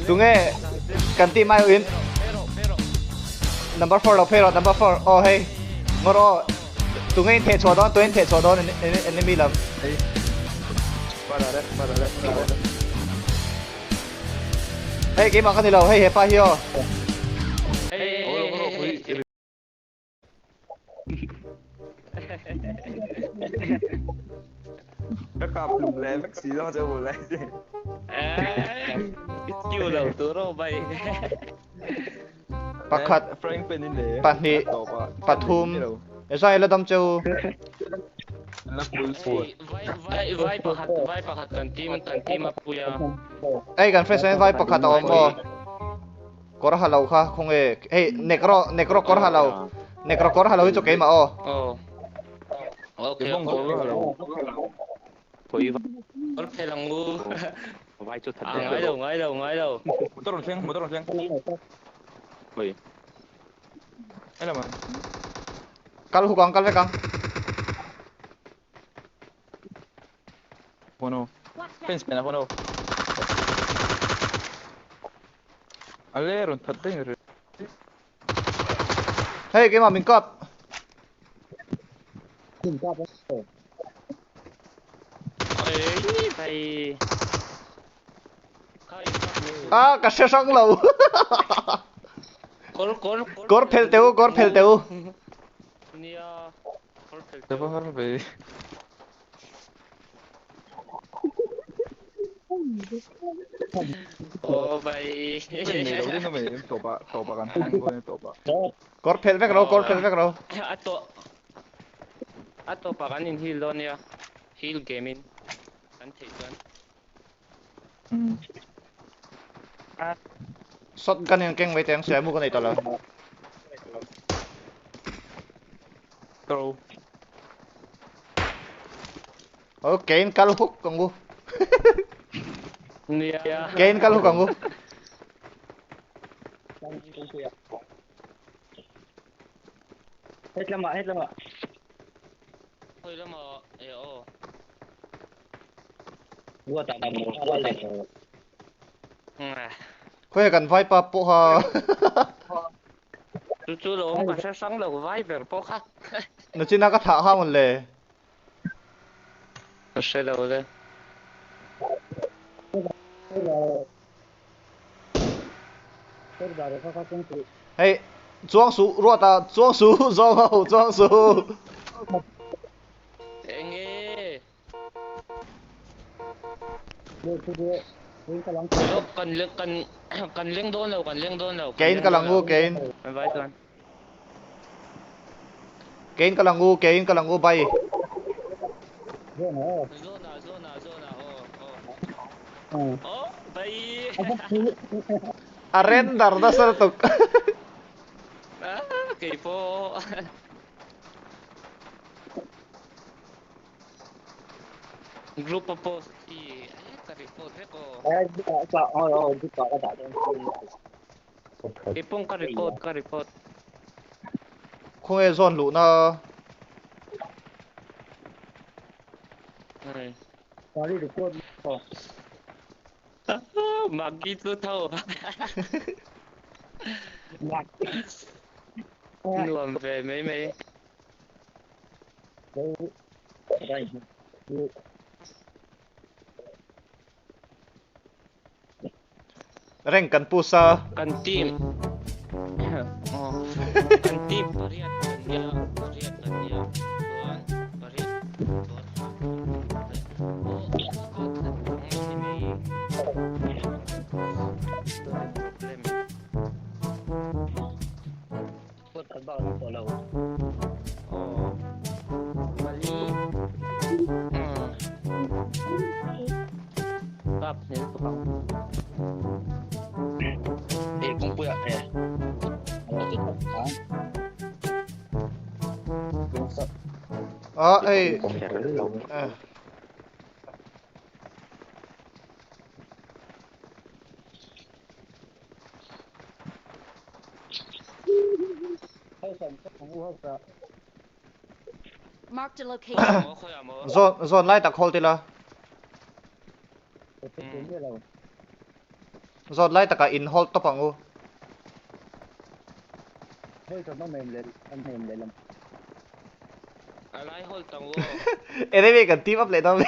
Tunge kan team ai in number 4 lo phei rawh number 4 aw hei ngawr aw tunge in theh chhuah dawn tunge in theh chhuah dawn enemy lam. Hei keimah ka ni lo hei hepa hi aw. Ka kap hlum leh vek si lo che u le. Skill lo tur aw bai. Pakhat Frank pen in le. Pahnih pathum zai la dam cheu. La full squad. Vai vai vai pakhat vai pakhat kan team kan team a puia. Ei kan friends vai pakhat a awm aw. Kawr ha lo kha khawnge hei nekro nekro kawr ha lo nekro kawr ha lo hi chu keimah aw. Aw. Okay. Bong kawr ha lo. Pui va. Kawr phel ang u. Vai chu that ngai lo ngai lo ngai lo. Motor rawn thleng motor rawn thleng. Pui. Hello man. Kal huk ang kal vek ang. Hono. Fence pen hono. Ale rawn that daih ri. Hei keimah min kap. Min kap a. Ei vai. Ah ka hre hrang lo. Kawr kawr kawr phel teh u kawr phel teh u. Nia kawr phel teh u. Har ve. Oh vai. Nei lo din mai topa topa kan hang ko topa. Kawr phel vek ro kawr phel vek ro. A to a topa kan in heal dawn nia. Heal game in kan theih chuan. Shotgun in keng mai teng siai mu ka nei tawh lo. Throw. Okay, in kal huk ang u. Nia. Ke in kal huk ang u. Het lama, het lama. Khoi lama e aw. Khawi kan vaipa pawha. Chu chu lo awm ka hre hrang lo vai ber pawh kha. Nachina ka thah kha mawn le. Ka hre lo le. Hei chuang suh ruata chuang suh zawng ho chuang suh. Enge. Kan kan kan leng dawn lo kan leng dawn lo. Kein ka lang u kein. Kan vai chuan. Kein ka lang u kein ka lang u bai. Zona zona zona oh oh. Oh bai. A render nasa lutuk. Ah keipawh. Group a post hi ka report vek aw. Keipawng ka record ka report. Khawnge zawn luhna. Maki chu tho. Nuam ve mai mai. Rank kan push a. Kan team kan team pariat kan nia pariat kan nia chuan pariat chuan problem. Put khat bak an tawh lo. Aw. Mali. Umm. Kap hnel tuk ang. Hei kawngpui ah he. Alo ti tak kha. Ah hei. Eh. Marked a location. Zawn zawn lai tak hawl tila. Zawt lai takah in hold tawp ang u. A lai hold ang u aw. Enemy kan team up leh dawn mi.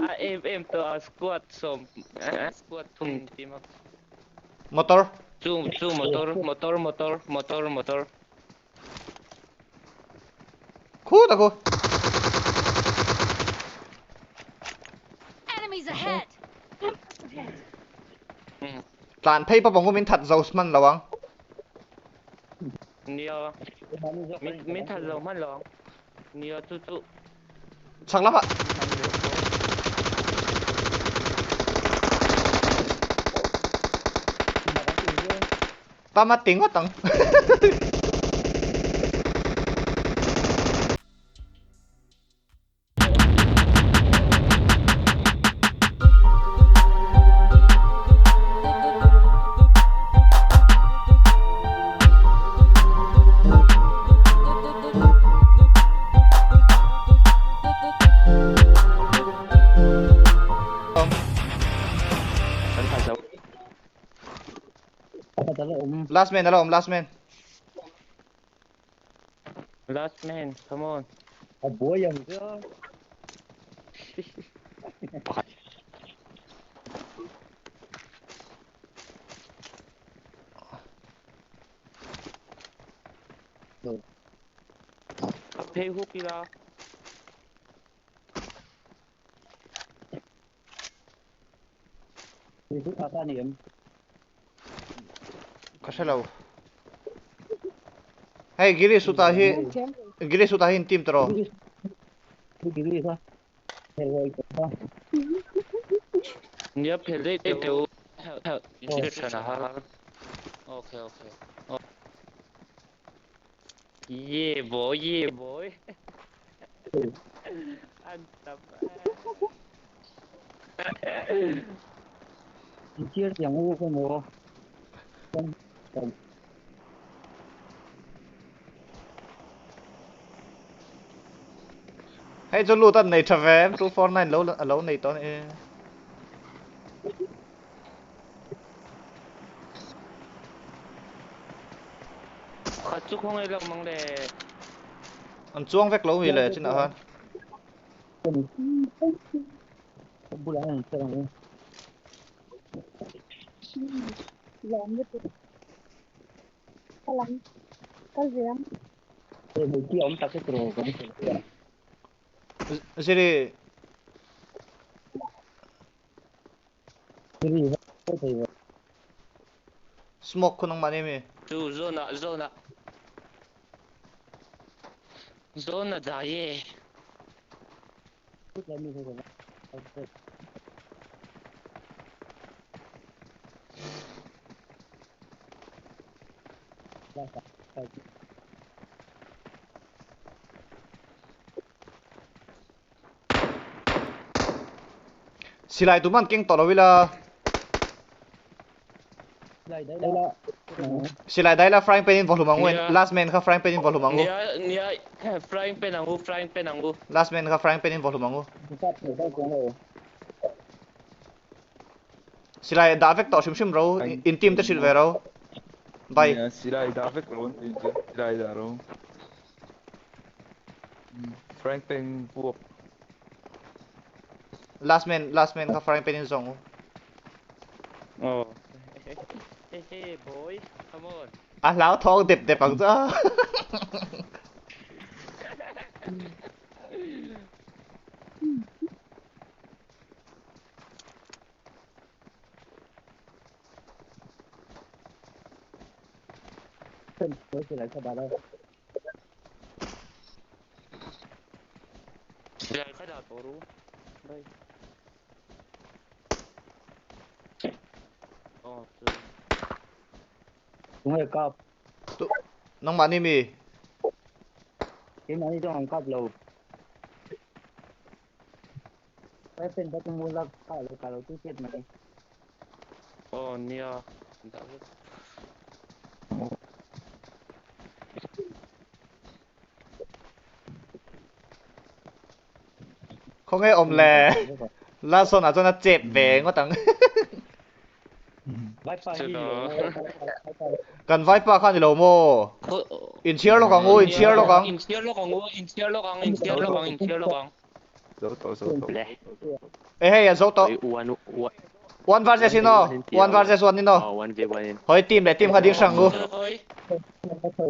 A em em tawh a squad sawm squad thum team up. Motor. Chu chu motor motor motor motor motor. Khu ta khu. Enemies ahead. Tlan phei pawp ang u min that zo hman lo ang. Nia min min that zo hman lo ang. Nia chu chu. Chhak lamah. Tam a ti ngawt ang. Last man ala awm last man. Last man come on. A buai ang chu. A phei huk ila. Ka hre lo. Hei Giri Suta hi Giri Suta hi in team tawh. Nia phel daih teh u. Instruction a har. Okay okay. Yeah boy yeah boy. An tam. Hei chu lut an nei tha ve 249 lo a lo nei tawh a ni. Khat chu khawngaih lo mang le. An chuang vek lo mi le chinah khan. Ziri. Smoke khu nangmah nih mi. Chu zawn ah zawn ah zawn a dai e. Silai tuman keng tawh lo ila. Silai dai la frying pan in vaw hlum ang u last man kha frying pan in vaw hlum ang u. Nia nia frying pan ang u frying pan ang u. Last man kha frying pan in vaw hlum ang u. Silai dah vek tawh hrim hrim ro in team te hrilh ve ro. Bye. Nia silai dah vek ro silai dah ro. Frying pan puak. Last man last man kha frying pan in zawng u. Oh. Hey hey boy, come on. A hlau thawng dep dep ang chu a. Silai kha dah tawh ru. Bye. Oh, chu. Nangmah ni mi? Oh, nia. Dah vek. Khawnge awm le? Last zone ah chuan a chep ve ngawt ang. Kan vaipa kha ni lo maw? Inchhiar lawk ang u, inchhiar lawk ang. Inchhiar lawk ang u, inchhiar lawk ang, inchhiar lawk ang, inchhiar lawk ang. Zo tawh, zo tawh. Le. E hei a zo tawh. One, one, One versus in aw. One versus one in aw. Oh, one v one in. Hawi team leh team kha ding hrang u.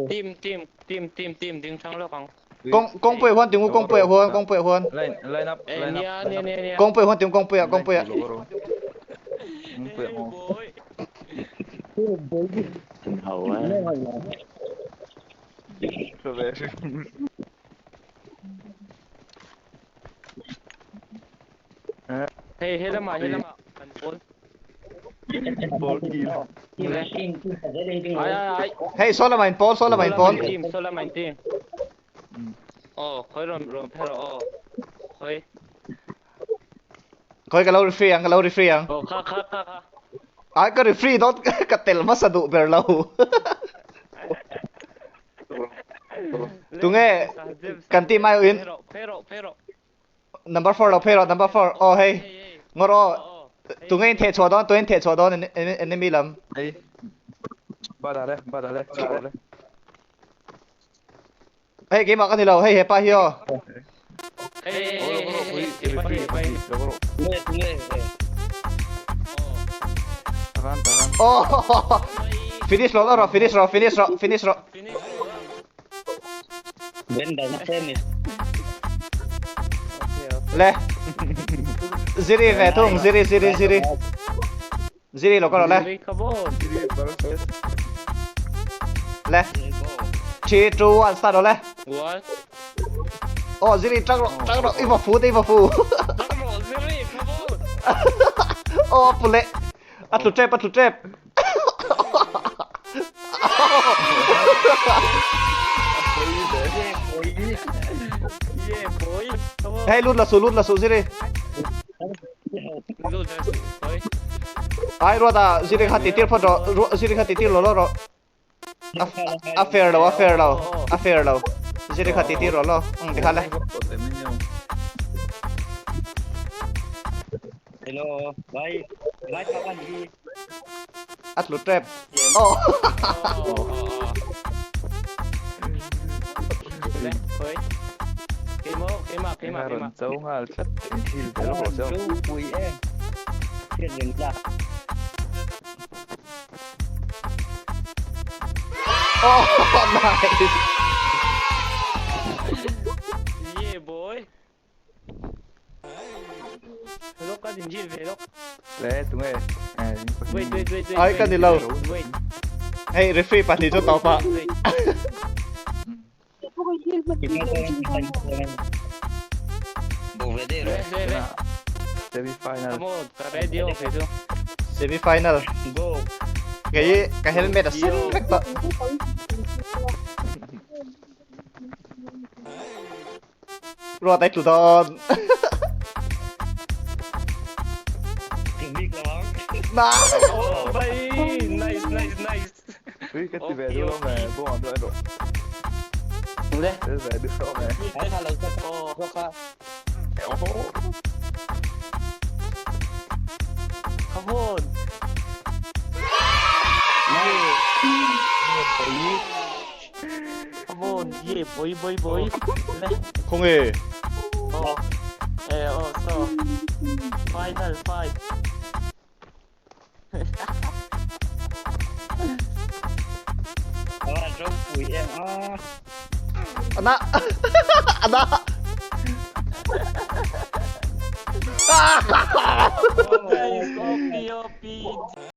Team, team, team, team, team ding hrang lawk ang. Kawng kawngpui huan tingu kawngpui huan kawngpui huan. Line line up Eh line up. nia nia nia nia. Kawngpui huan tingu kawngpui ah kawngpui ah. Kawngpui ah. Hau a. Hei he lamah he lamah kan pawl. Pawl team. Ai ai ai. Hei saw lamah in pawl saw lamah in pawl. Team saw lamah in team. Aw khawi rawn rawn phe rawh aw. Khawi. Khawi ka lo referee ang ka lo referee ang. Aw kha kha kha kha. Ai ka referee dawn ka tel hmasa duh ber lo. Tunge kan team ai in. Phe rawh phe rawh phe rawh. Number 4 lo phei rawh number 4 aw hei ngawr aw tunge in theh chhuah dawn tunge in theh chhuah dawn enemy lam. Hei bada le bada le bada le. Hei keimah ka ni lo hei hepa hi aw. Aw finish lo rawh finish rawh finish rawh finish rawh. Le Ziri ve thung Ziri Ziri Ziri Ziri lo ka rawh le Le 3 2 1 start rawh le Aw Ziri tang rawh tang rawh i va fu te i va fu Aw a pu leh a tlu tep a tlu tep Hei lut la su lut la su Ziri. Ai ruat a Ziri kha ti tir phawt rawh Ziri kha ti tir lo lo rawh. A fair lo a fair lo a fair lo Ziri kha ti tir rawh lo um ti kha le. Hello, bye. Bye, Papa. A tlu tep. Oh. Oh, nice. Yeah, boy. Lok ka din ve lok. Le tunge. Wait wait wait wait. Ai ka ni lo. Wait. Hey referee pahnih chu tawp ah. Semi final. Come on, ka ready ok chu. Semi final. Go. Kei ka helmet a sen vek tawh. Ruat ai tlu dawn. Na. Oh, bhai, nice, nice, nice. Ui, ka ti ve duh lo me, bo am lo ro. Le. Ve duh lo me. Oh. Come on. Come on, yeah, boy, boy, boy. Le. Khawnge. Oh. Eh, oh, so. Final fight. Ana. Ana. Nice, OP, OP.